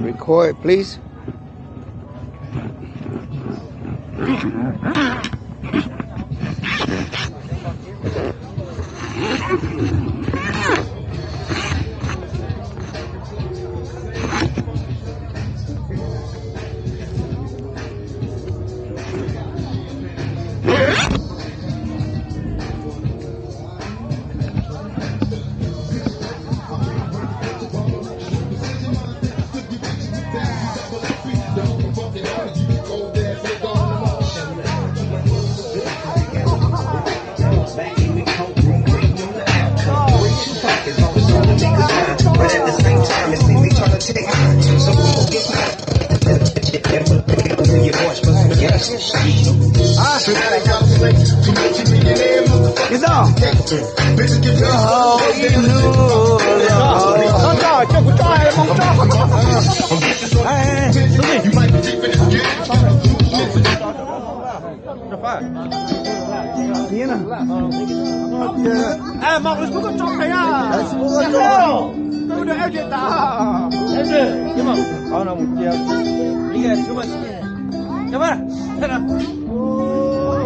Record, please.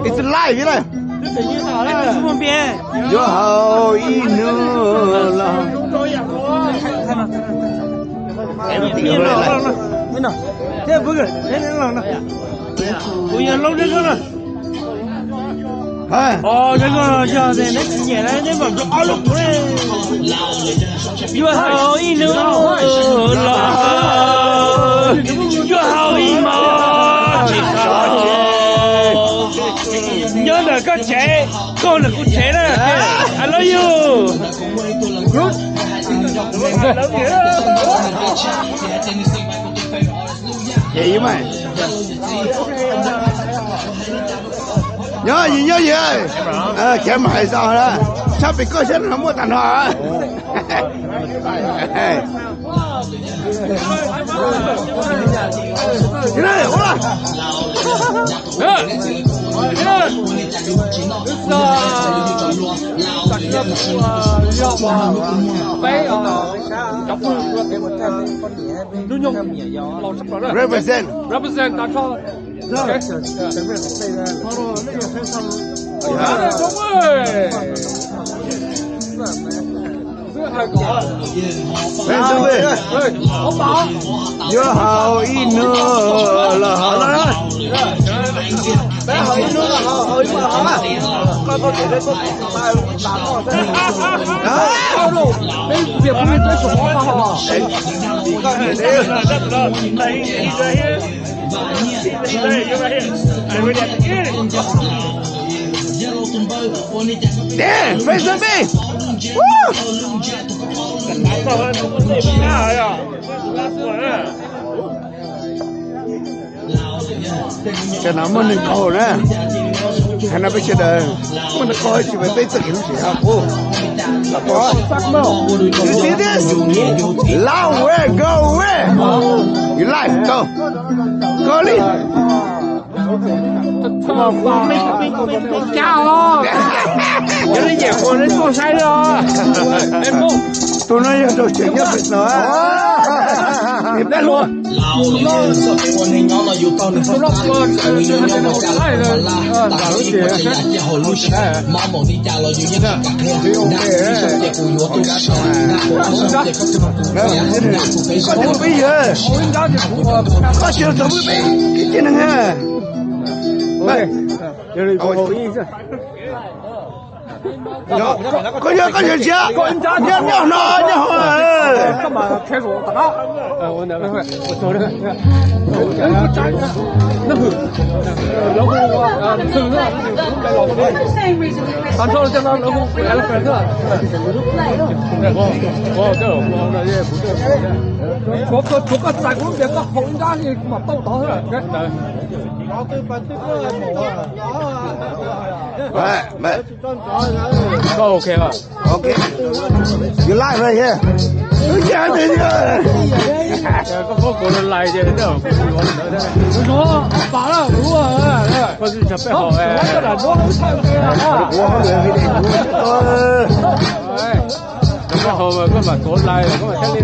It's live, yuav haus ib nub los. Kuv yog Looj Zeb Koob na. Zeb Koob yog neb tsis nyiam na, neb mam nrog ob lub kuv ne. Yuav haus ib nub los, yuav haus ib mos tsis tau. Nyob ntawm koj tsev, koj ntawm kuv tsev na. I love you. Nyob yim nyob yim, khiav mam hais txog na, tshaj pem koj saib no muaj tag nrho. Represent. Represent. Yuav haus ib nub los haus na. Damn, face me. Woo! Tam no muaj neeg qaug na. Tam no peb sawv daws muaj neeg qaug tsis peb txoj kev hlub tsis yog qub. You see this? Love where go where. You like go. Go li. Cab os. Yog nej nyiam qhuas nej tuaj saib os. Tus no yog rau tseem nyob pem no. Peb luag. Koj tus pib yog, koj tsis tau pib, ib txij neeg. Koj yog, koj yog ntsia, nyob nyob no nyob ho. Tshuav koj txais kuv lub npias koj haus ib nrab li kuv mam tau tod. Koj ok. Ok. You like right here. Wb ces hais tias koj muab kuv lais ces koj yuav li ntawd. Koj tsis tshaj peb haus. Koj haus mas koj mam tuav lais koj mam thiaj li.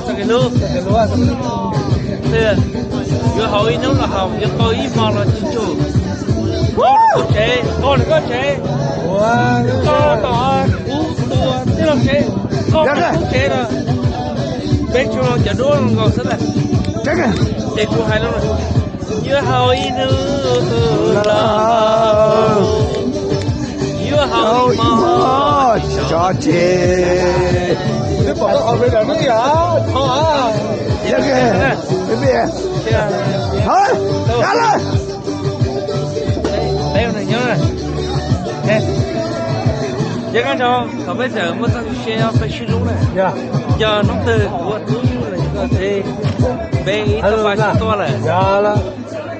Txoj kev hlub, yuav haus ib hnub los haus, yuav qau ib hmo los tsis tsum. Qau tsev, qau tsev, qau tom kuv tus tij laug tsev, qau tom kuv tsev no. Peb tsuas cov duab nkaus xwb na. Es kuv hais no, yuav haus ib hnub los haus, yuav haus ib hmo tsis tsum. Nyob qab ntsoo, thaum peb txawm muaj txoj kev sib hlub na, yog hnub twg kuv ua tub yug los yog koj tsev, peb ib tug pab tsis tuaj lawm.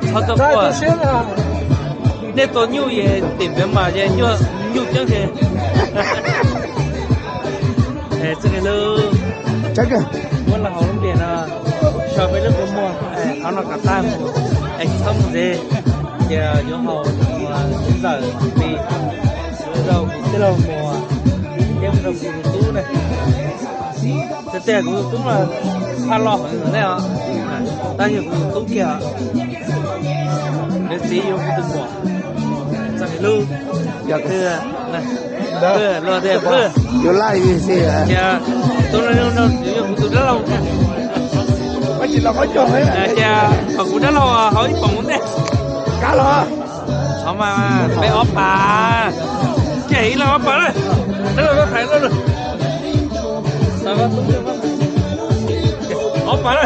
Txhob tuaj quaj, nej tua nyuj es tim npiav mas ces nyuj ceeb ces. Txoj kev hlub, muab los haus lub ntiag no, so peb lub kua muag, qhov no kom tag mus, es tsis txhob mus ntxiv, ces yuav haus ntawm pis, yuav rau kuv tij laug Muas, thiab mus rau kuv tus tub ne. Tiag tiag kuv tus tub mas tshaj loj heev nej os, tab yog kuv tus tub kiag os. Nws txiv yuav kuv tus muam, txoj kev hlub. Yog twg, luag tias pw, yuav laj xwb. Ces tus no yuav kuv tus dab laug thiab. Ces kom kuv dab laug haus ib poom ntej. Kav los. Thov mas peb ob pas, ces ib leeg ob pas na. Dab laug koj thaiv, ob pas na.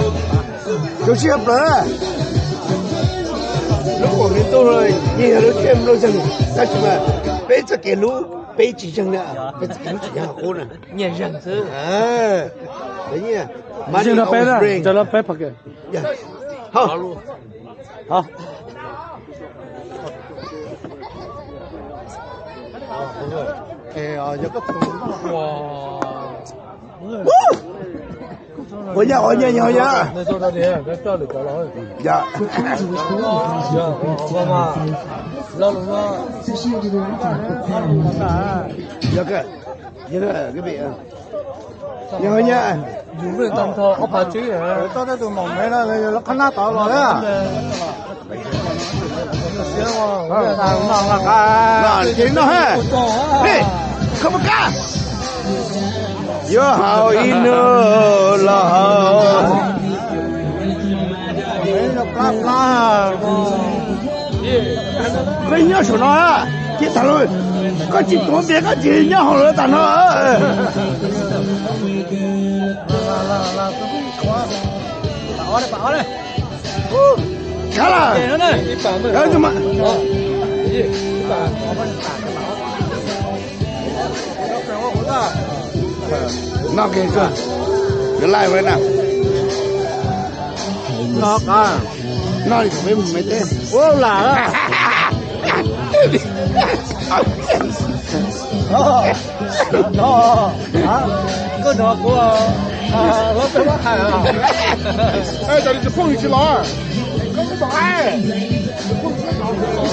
Tus sij hawm plaws. Lub koom nws tuaj los yeej yog lub caij nplooj zeeg, tab sis mas peb txoj kev hlub peb tsis zeeg na, peb txoj kev hlub tsis nyob qub na. Nyias zeeg xwb. Money always bring. Ua nyab, ua nyab, ua nyab. Yog, yog, yog, yog, yog. Yus lwj tau nrho ob phav tsib, tau tej tus maum me no lawv qhab nab tod los na. Ces no ha, koj puas kam? Yuav haus ib hnub los haus. Koj nyob saum no, cia tas lawm, koj tsis tuav npias koj tsis nyob hauv lawv tas no. Kav lawm. No, your live right now. No, no, peb mus me teb. Ua lam. No, koj nrog kuv, lawv peb muab hais. Cov li tsis phooj ywg tsis los.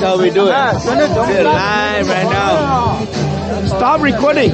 How we do it? We're live right now. Stop recording.